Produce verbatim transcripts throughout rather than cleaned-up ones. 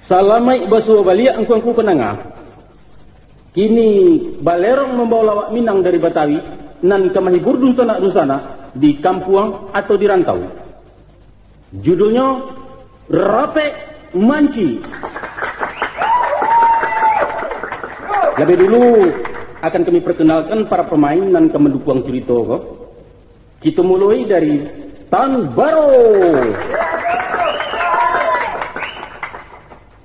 Salamaik basuo baliak angku-angku pandanga. Kini balerong mambawa lawak Minang dari Batawi, nan ka mahibur dunsanak-dunsanak di kampuang atau di rantau. Judulnyo, Rapek Manci. Labiah dulu, akan kami perkenalkan para pamain nan ka mandukuang curito ko. Kito muloi dari Tan Baro.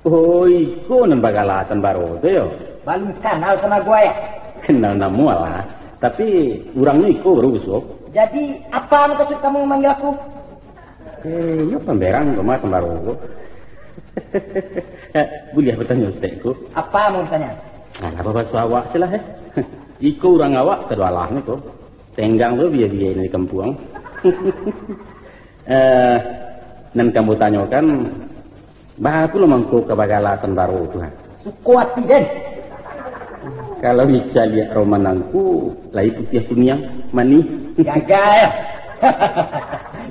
Oh, iko nan bagala Tan Baro tu yo? Balun kanal samo gua, yo. Kenal namo lah, tapi urangnyo iko baru basuo. Jadi, apa mukasuik kamu mamanggil aku? Eh, iyo pamberang ko mah Tan Baro ko. Eh, buliah batanyo saketek ko? Apa mau ditanya? Alah, babasuo awak se lah, eh. Iko urang awak sadoalahnyo ko. Tenggang tu bia-bia di kampuang. Eh, nan ka ambo tanyokan, baa pulo mangko ka bagala Tan Baro tu, ha? Suko ati den. Kalau Ica liek roman angku, lai putiah kuniang, manih. Gagai.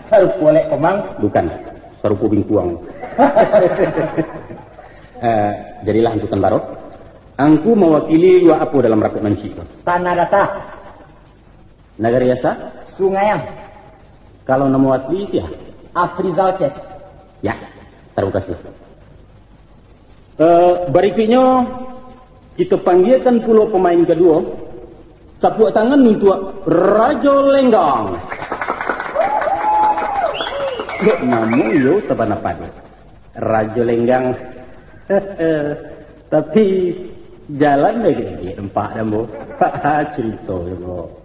Sarupo lek komang. Bukan, sarupo bingkuang. Eh, jadilah angku Tan Baro. Angku mawakili luak apo dalam rapek manci ko? Tanah Data. Nagari asa? Sungai Ang. Kalau namo asli sia? Afrizal Ces. Ya, tarimo kasih. Eh, barikuiknyo, kito panggiakan pulo pamain kaduo. Tapuak tangan untuak Rajo Lenggang. Dek namo iyo sabana pado. Rajo Lenggang. Tapi, jalan lai dek-dek nampak dek ambo. Carito juo.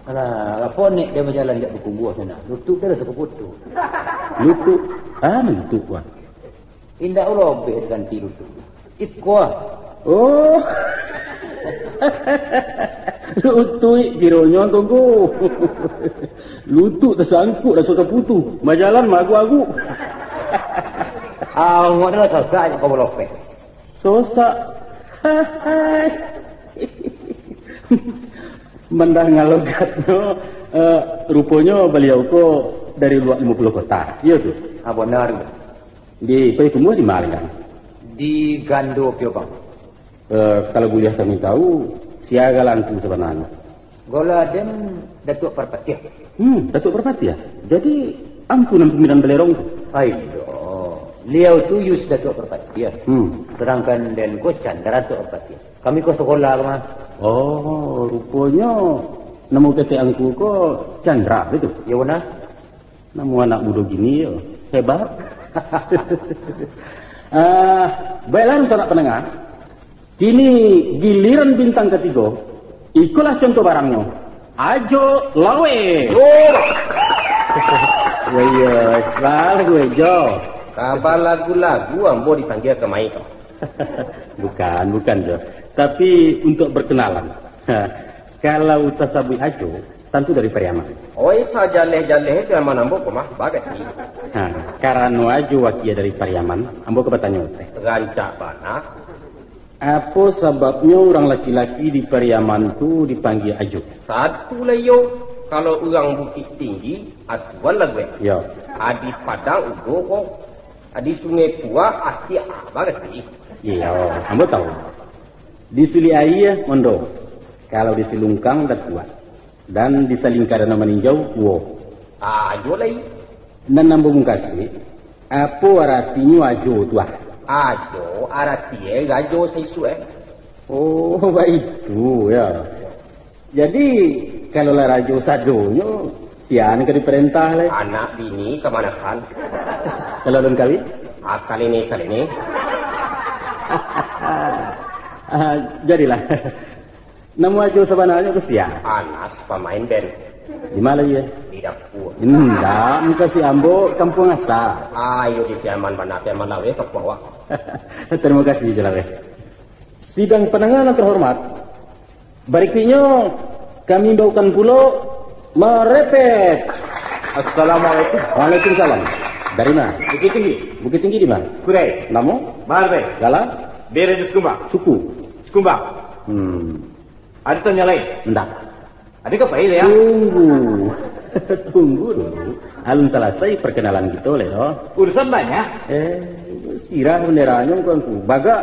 Alah, apo nek den bajalan jak bakubuah sinan? Lutuik den lah sakuputuih. Lutuik? Ah, lutuik, Wan. Indak lobeh diganti lutuik. Iko ah. Oh. Lutuik kironyo, Tongko. Lutuik tasangkuik raso taputuih. Bajalan maagu-agu. Ah, awak adalah sasak jak kau balopeh. Sosak. Mandanga logatnyo, eh, ruponyo baliau ko dari luak limo puluah kota. Iyo tu? Ah, bana tu. Di Payakumbuah di ma, Lenggang? Di Gando Piobang. Eh, kalau buliah kami tahu, sia gala angku sabananyo? Gala den Datuak Parpatiah. Hmm, Datuak Parpatiah. Jadi, angku nan pimpinan balerong tu? Aiyo, baliau tu Yus Datuak Parpatiah. Hmm. Sadangkan den ko Candra Datuak Parpatiah. Kami ko sakolah ko mah. Oh, ruponyo namo ketek angku ko Candra, itu? Iyo, bana. Namo anak mudo kini yo, hebat. Ah, baiklah, sanak pandanga. Kini giliran bintang katigo. Ikolah contoh barangnyo. Ajo Lawe. Oh. Yo, iyo, balah gue, Jo. Kaba lagu-lagu ambo dipanggia kamari ko. Bukan, bukan, Jo. Tapi untuk berkenalan. Kalau tasabuik Ajo, tantu dari Pariaman. Oi, sajaleh-jaleh Pariaman ambo ko mah, bagati. Ha, karano Ajo wakia dari Pariaman, ambo ka batanyo teh. Rancak bana. Apo sababnyo urang laki-laki di Pariaman tu dipanggia Ajo? Satu lah iyo, kalau urang Bukik Tinggi, Atuan lah gue. Yo. Adi Padang Ugo ko, adi Sungai Puak, Ati Abah kati. Iyo, ambo tahu. Di Suli Aia, Mondo. Kalau di Silungkang, Datuak. Dan di Salingka Danau Maninjau, Kuo. Ah, iyo lai. Nan ambo mukasuik, apo aratinyo Ajo tu ah? Ajo, aratinyo rajo saisuak, eh. Oh, baitu, yo. Jadi, kalau lah rajo sadonyo, sia nan ka diparentah lai? Anak bini kamanakan. Kalau alun kawin? Ah, kalene-kalene. Ah, jadilah. Namo Ajo sabananyo ko sia? Anas, pamain ben. Di ma lai, yo? Di dapua. Indak, mukasuik ambo kampuang asa. Ayo, di Piaman bana, Piaman Lawe, kampuang awak. Tarimo kasih, Ajo Lawe. Sidang pandanga nan terhormat, barikuiknyo kami imbaukan pulo marepet. Assalamualaikum. Waalaikumsalam. Dari ma? Bukittinggi. Bukittinggi di ma? Kurai. Namo? Bahar Bai. Gala? Bere di Sikumbang. Suku? Sikumbang. Hmm. Ado tanyo lain? Ndak. Ado ka pai lai, yo? Tunggu. Tunggu dulu. Alun salasai perkenalan kito lai doh. Urusan banyak. Eh, sirah benderanyo angku-angku. Bagak.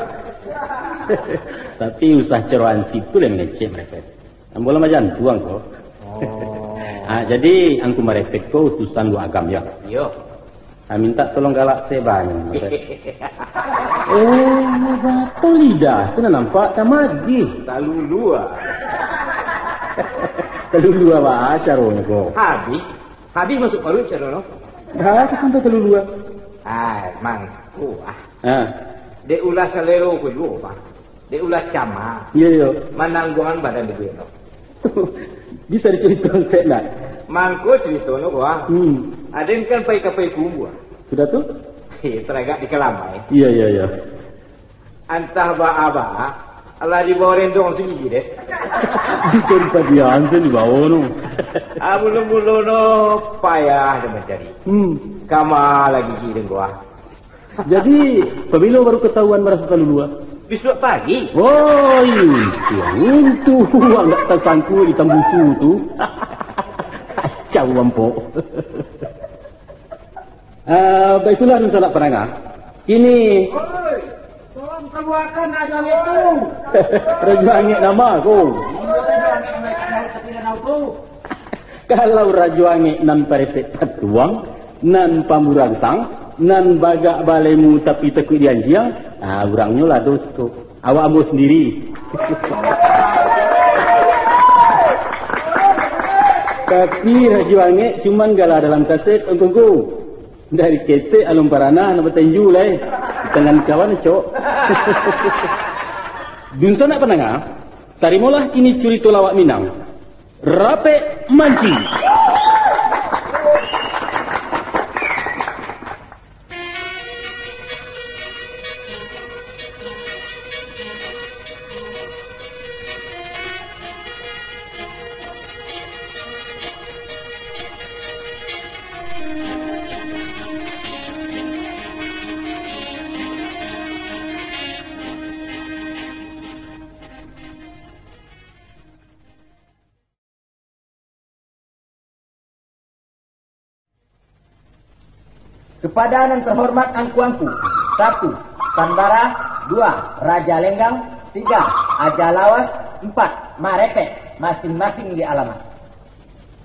Tapi usah caro hansip tu lai mangecek marepet. Ambo lah majantuang ko. Oh. Ah, jadi angku marepet ko utusan Luak Agam, yo? Iyo. Ah, minta tolong galak teh banyak, Mas. Oh, bato lidah, sinan nampak tamagih. Talulua. Talulua baa caronyo ko? Habih. Habih masuk paruik, caronyo. Dah, sampai talulua. Ah, mangko, ah. Ah. Dek ulah salero ko juo, Pak. Dek ulah camak. Iyo, iyo. Manangguangan badan di duit tu. Bisa dicarito saketek ndak? Mangko caritonyo ko, ah. Hmm. Aden kan pai ka Payakumbuah. Sudah tu? Heh, taragak di Kalamai. Iyo, iyo, iyo. Antah baa-baa, alah dibawa rendong sandiri deh. Bukan padian tu dibawa tu. Ah, bulo-bulo no payah den mancari. Hmm. Kama lagi gigi den ko, ah. Jadi, pabilo baru katahuan maraso talulua? Bisuak pagi. Oi, untuang, untuang ndak tasangkua di tambusu tu. Kacau ampok. Ah, baitulah dunsanak pandanga. Kini. Oi, tolong kaluakan Rajo Angek tu. Rajo Angek nama ko? Rajo Angek, Angek, Angek, tapi danau tu. Kalau Rajo Angek nan paresek patuang, nan pamburangsang, nan bagak balemu tapi takuik dianjiang, ah, urangnyo lah doh siko. Awak ambo sandiri. Tapi Rajo Angek cuman gala dalam kaset, angku-angku. Dari ketek alun paranah nak batenju lai. Tangan kawan, cok. Dunsanak pandanga, tarimolah kini curito lawak Minang. Rapek Manci. Kepada nan terhormat angku-angku, satu, Tan Bara, dua, Raja Lenggang, tiga, Aja Lawas, empat, Marepet, masing-masing di alamat.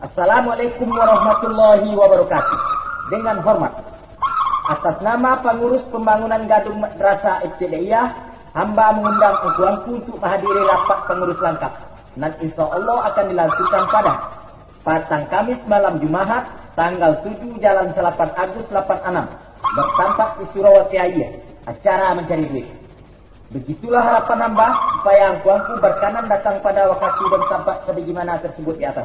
Assalamualaikum warahmatullahi wabarakatuh. Dengan hormat, atas nama pangurus pembangunan Gadung Madrasah Ibtidaiyah, hamba mengundang angku-angku untuk menghadiri rapat pengurus langkap, nan insya Allah akan dilangsungkan pada Patang Kamis malam Jumahat, tanggal tujuh jalan salapan Agus lapan anam, bertampak di Surawati Aia, acara mancari duit. Begitulah harapan hamba, supaya angku-angku berkanan datang pada wakatu dan tampat sebagaimana tersebut di atas.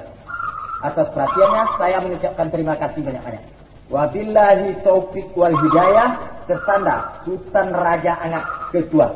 Atas perhatiannya, saya mengucapkan terima kasih banyak-banyak. Wabillahi taufik wal hidayah, tertanda Sutan Raja Angak Ketua.